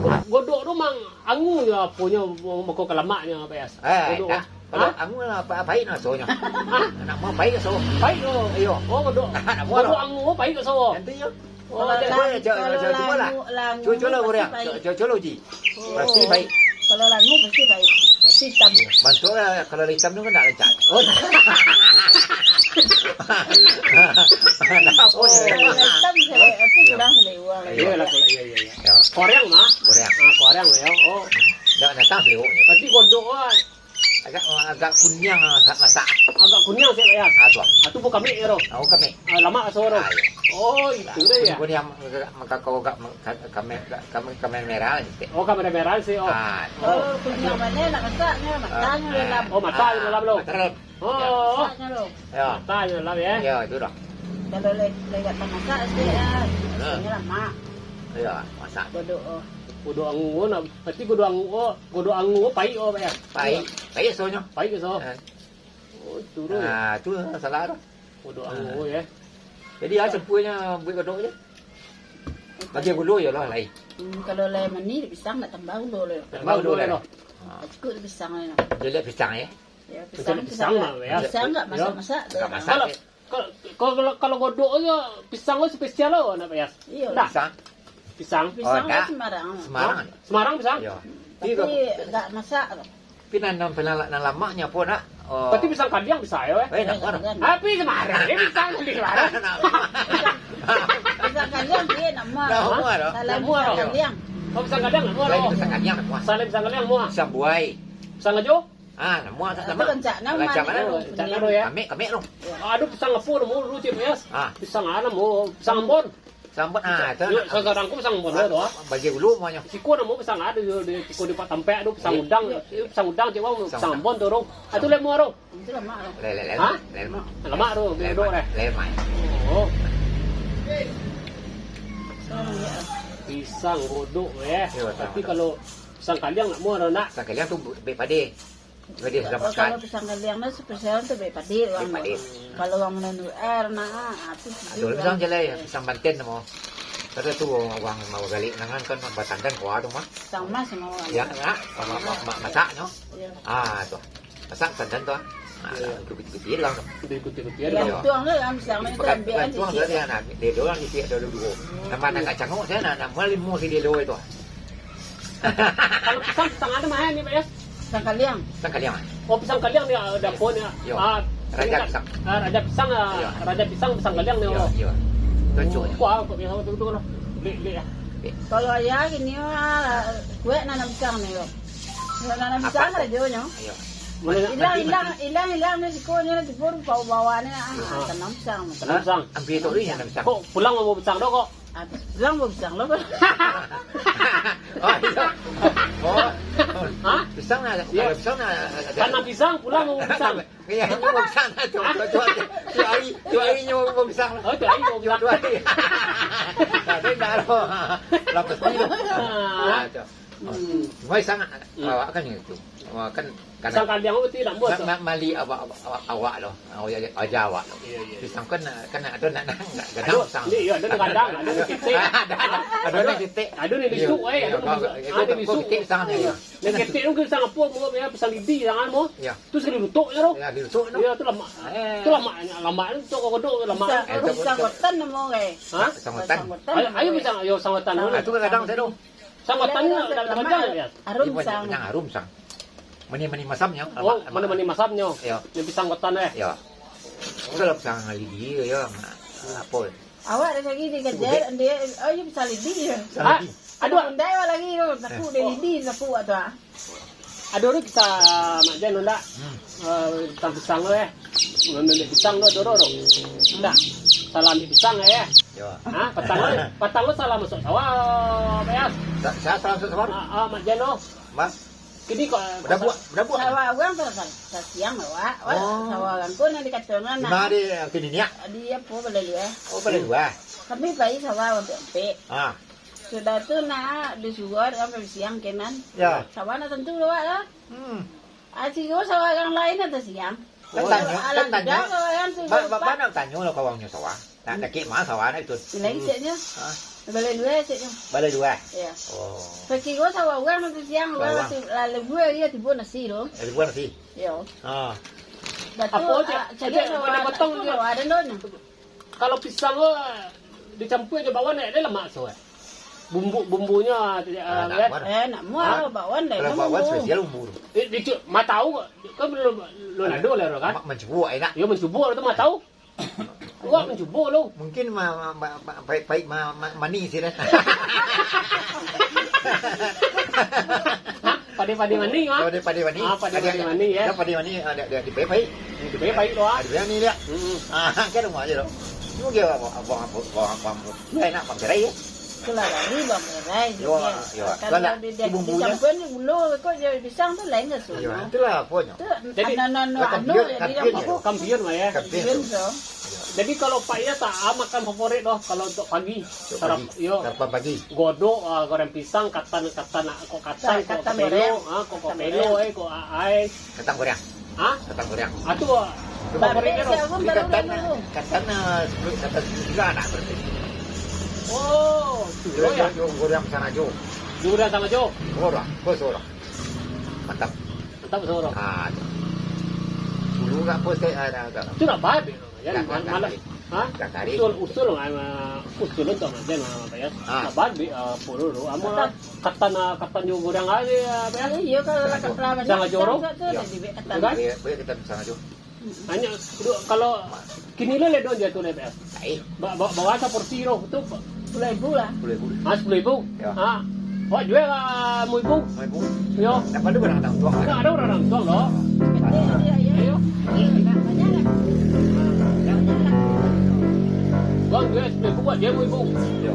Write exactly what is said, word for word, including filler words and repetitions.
Godok tu mang angu nyo, aponyo, mako ka lamaknyo, Pak Yas? Eh, godok. Indak. Kalau angu lah, pa-, pahik rasonyo. Hah? Nak mau pahik raso. Pahik tu? Iyo. Oh, godok. Nak mau godok lah. Angu, oh, pahik raso. Nanti yo. Oh, kalau langu, cuba lah. Cuba, cuba lah, pasti pahik. Cuba, cuba lah, Buriang. Cuba, cuba, cuba uji. Oh. Pasti pahik. Kalau langu pasti pahik. Pasti hitam. Bantuak lah, kalau hitam tu kan nak rancak. Oh. Nak apa je? Kalau hitam, selek, apa kurang selek uang lagi. Iyo lah, kalau, iyo, iyo, iyo. Yo. Koreang mah? Koreang. Ah, koreang yo. Oh. Ndak datang selewok je. Berarti godok lah. Agak, agak kuniang lah, agak masak. Agak kuniang, Pak Yas. Ah, tu. Ah, tu bukan mik, yo, tu. Ah, bukan mik. Ah, lamak raso tu. Ah, iyo. Oh, itu dah, yo. Kuniang, maka kau agak meng-, ka-, kameh-, ka-, kameh-, kameh merah, gitu. Oh, kameh merah sih, oh. Ah. Oh, kuniang mah nak masaknyo, matanyo dalam. Oh, matan dalam tu. Matan dalam. Oh. Masaknyo tu. Yo. Matan dalam, yo. Yo, itu dah. Kalau le-, lewat masak sikit, yo. Hmm. Ini lamak. Yo, masak. Godok, oh. Godok angu, nak, berarti godok angu, oh. Godok angu, pahik, oh, Pak Yas? Pahik. Pahik rasonyo. Pahik raso. Eh. Oh, turun. Ah, tu salah tu. Godok angu, yo. Jadi, ah, sempuanyo buek godok je. Bagi gulo yo lah, lai. Hmm, kalau lai manih, pisang nak tambah gulo lai. Tambah gulo lai. Ah. Cukup pisang lai. Dia lihat pisang, yo. Yo, pisang, pisang lah, yo. Pisang agak masak-masak. Agak masak, kalau, kalau, kalau godok tu, pisang tu spesial lo, nak, Pak Yas? Iyo. Ndak? Pisang. Pisang. Pisang tu sembarang. Sembarang. Hah? Sembarang pisang? Iyo. Tapi agak masak tu. Tapi nan, nan, nan, nan lamaknyo apo, nak? Oh. Tapi pisang kaliang bisa yo, eh? Eh, nak buah. Tapi sembarang, eh, pisang kaliang. Nak buah. Pisang kaliang, nak buah. Nak buah tu. Nak buah tu. Pisang kaliang. Oh, pisang kaliang nak buah. Lain pisang kaliang nak buah. Pisang kaliang nak buah. Pisang buai. Pisang ajo? Ah, nak buah tak sama. Rancak namo tu, yo. Kamek, kamek tu. Ado pisang apo namo dulu, Cik Yas? Ah. Pisang apo namo? Pisang ambon. Sambut, ah, tu. Yo, nak, sakarang ko pisang ambon tu, ah. Bagi dulu semuanya. Siko namo pisang ado, yo, di, siko di Pak Tampek tu, pisang udang. Iyo. Pisang udang, cik, bang, pisang ambon tu, tu. Ah, tu lamak tu. Itu lamak tu. Hah? Lamak tu, lamak. Oh. Pisang godok, eh. Yo, tapi kalau pisang kaliang nak buah, nak? Pisang kaliang tu bek padeh. Jadi sudah makan. Kalau pisang kaliang tu spesial tu bek padeh urang. Bek padeh. Kalau urang nan luar, nah, tu. Ado pisang jalai, pisang banten namo. Kada tu urang mau gali nangan kan batandan kuah tu mah. Pisang mas namo urang. Yo, nak, ma-, ma-, ma-, masaknyo. Iyo. Ah, tu. Masak santan tu. Ah, iyo. Kutik-kutik urang tu. Kutik-kutik urang. Yo. Tuang tu kan pisang tu ambiak tu. Tuang tu dia nak, dia urang di sini ado duo. Nama nak cangok saya nak, nak mual limo si dia tu. Kalau pisang, pisang ado mah ni, Pak Yas? Pisang kaliang. Pisang kaliang, ah. Oh, pisang kaliang ni, ah, dapur ni, ah. Yo. Ah, raja pisang. Ah, raja pisang, ah. Yo. Raja pisang, pisang kaliang ni, oh. Yo. Cocok. Wah, kok biasa betul-betul lah. Beli, beli, ya. Kalau ayah gini, ah, kuek nanam pisang ni, yo. Kalau nanam pisang, rajonyo. Yo. Ilang, ilang, ilang, ilang ni sikonyo nanti pun bau-bauan ni, ah, tanam pisang. Tanam pisang. Ambil tu ni, tanam pisang. Kok pulang mau pisang dok, kok? Ah, pulang mau pisang lo. Oh, iyo. Oh. Hah? Pisang lah, iyo. Kalau pisang lah, ada. Tanam pisang, pulang mau pisang. Iyo, inyo mau pisang lah, tu, tu, tu, tu hari, tu hari inyo mau pisang lah. Oh, tu hari mau pisang. Tu hari. Tapi ndak lo. Lah, pasti lo. Ah. Ah, tu. Hmm. Wai sangat. Hmm. Awak kan itu. Wah, kan Pisang kaliang tu tidak buah, ma-, ma-, mali awak, awak, awak lo. Awak aja, aja awak lo. Iyo, iyo. Pisang kan, kan ado nak, nak, nak gadang pisang. Ado, iyo, ado nak gadang, ado nak ketek. Ado, ado, ado nak ketek. Ado nak lisuk, eh, ado nak lisuk. Ado nak lisuk. Ketek pisang ni. Iyo. Nak ketek tu pisang apo, mo, yo, pisang lidi, jangan, mo. Iyo. Tu sakali lutuk je tu. Yo, dilutuk tu. Iyo, tu lamak. Eh. Tu lamak, lamak tu kok godok tu lamak. Pisang, eh, tu pisang watan namo, eh. Hah? Pisang watan. Pisang watan. Ayo, ayo pisang, ayo pisang watan dulu. Ah, tu gadang saya tu. Pisang watan ni ado, ado, ado, ado. Harum pisang. Harum pisang. Mani-mani masamnyo. Oh, mani-mani masamnyo. Iyo. Ni pisang watan, eh. Iyo. Kalau pisang lidi, yo, apo? Awak ado lagi di Gajar, dia, oh, iyo pisang lidi, yo. Pisang lidi. Ah, aduh. Undai awak lagi tu, takut dia lidi, takut awak tu, ah. Ado tu kisah Mak Jen tu ndak? Hmm. Eh, tentang pisang tu, eh. Ambiak pisang tu, ado tu. Ndak. Salah ambiak pisang, eh. Yo. Ha, patang tu, patang tu salah masuk sawah, Pak Yas. Sa-, sa-, salah masuk sawah? Ah, ah, Mak Jen tu. Mas? Kini kok, udah buak, udah buak. Sawah urang tu sa-, sasiang awak. Oh. Sawah urang tu nan dikatokan. Di ma di, di niniak? Di apo, Balai Lueh. Oh, Balai Lueh. Kami pai sawah ampek-ampek. Ah. Sudah tu nak disuruah urang pai bisiang kenan. Yo. Sawah nak tantu awak lah. Hmm. Ah, siko sawah urang lain nak tasiang. Kan tanyo, kan tanyo. Ba-, ba-, ba-, nak tanyo lah ka urang nyo sawah. Nak dakek ma sawah nak itu. Lain ceknyo. Ah. Balai duo cek tu. Balai duo? Iyo. Oh. Sakiro sawa urang tu siang, urang. Sawa urang. Lalu duo dia tibo nasi tu. Lalu duo nasi? Iyo. Ah. Batu, apo cek? Ah, cek, cek, sawa ado potong tu, dia. Ado daun. Kalau pisang tu, dicampua jo bakwan, ado lamak so, eh. Bumbu-bumbunyo, ah, eh. Nak muah. Hah? Bakwan deh. Kalau bakwan spesial bumbu tu. Eh, dicu-, ma tau, kan lo, lo lado lah, kan? Ma-, mancubo enak. Yo, mancubo tu ma tau. Wak mancubo lo. Mungkin ma-, ma-, ma-, ma-, paik-paik ma-, ma-, manih sih dah. Hah? Padi-padi manih, ah? Padi-padi manih. Ah, padi-padi manih, ya. Padi manih, ah, dia, dia, dia paik-paik. Dia paik-paik lo, ah. Dia ni dia. Hmm. Ah, kan rumah aja lo. Cuma dia abang, abang, abang, abang, abang. Dia enak, abang cerai, ya. Itulah tadi bawang merah. Yo, yo. Kalau di, di, dicampur ni gulo, kok jadi pisang tu lain raso. Yo, itulah aponyo. Tu. Jadi, anu, anu, anu, kampiun, jadi kampiun, kampiun lah ya. Kampiun tu. Jadi kalau Pak Iyas, ah, makan favorit doh kalau untuk pagi. Untuk pagi. Yo. Sarapan pagi. Godok, ah, goreng pisang, katan, katan, ah, kok katan, kok kapelo, ah, kok kapelo, eh, kok ai. Katang goreng. Hah? Katang goreng. Ah, tu, ah. Babek siapa baru katang, dulu? Katang, ah, sepuluh, katang sepuluh kilo anak berarti. Oh, tu yo, ya. Yo, goreng sangajo. Goreng sangajo. Goreng, bos goreng. Mantap. Mantap, bos goreng. Ah, tu. Dulu nak bos kayak, ah, dah, dah. Tu nak babek. Yan, malah, ha? Usul, usul, ah, usul tu macam, ah, Pak Yas. Ah. Laban bi, ah, puru tu, amun katan, ah, katan jo goreng aja, ah, Pak Yas. Iyo, kalau lah katan banyak, sangajo tu, lah dibik katan. Kan? Boleh, boleh katan sangajo. Hanya, kalau kini lo le don jatuh le, Pak Yas. Ba-, ba-, bara saporsi tu, tu, Sepuluh ribu lah. Sepuluh ribu. Ah, sepuluh ribu? Yo. Ah. Awak jual lah, limo ribu. Limo ribu. Yo. Dapat tu barang datang tuang, kan? Tak ada orang datang tuang, doh. Iyo. Iyo. Iyo. Iyo, banyak lah. Banyak lah. Bang, jual sepuluh ribu, buat dia limo ribu. Yo.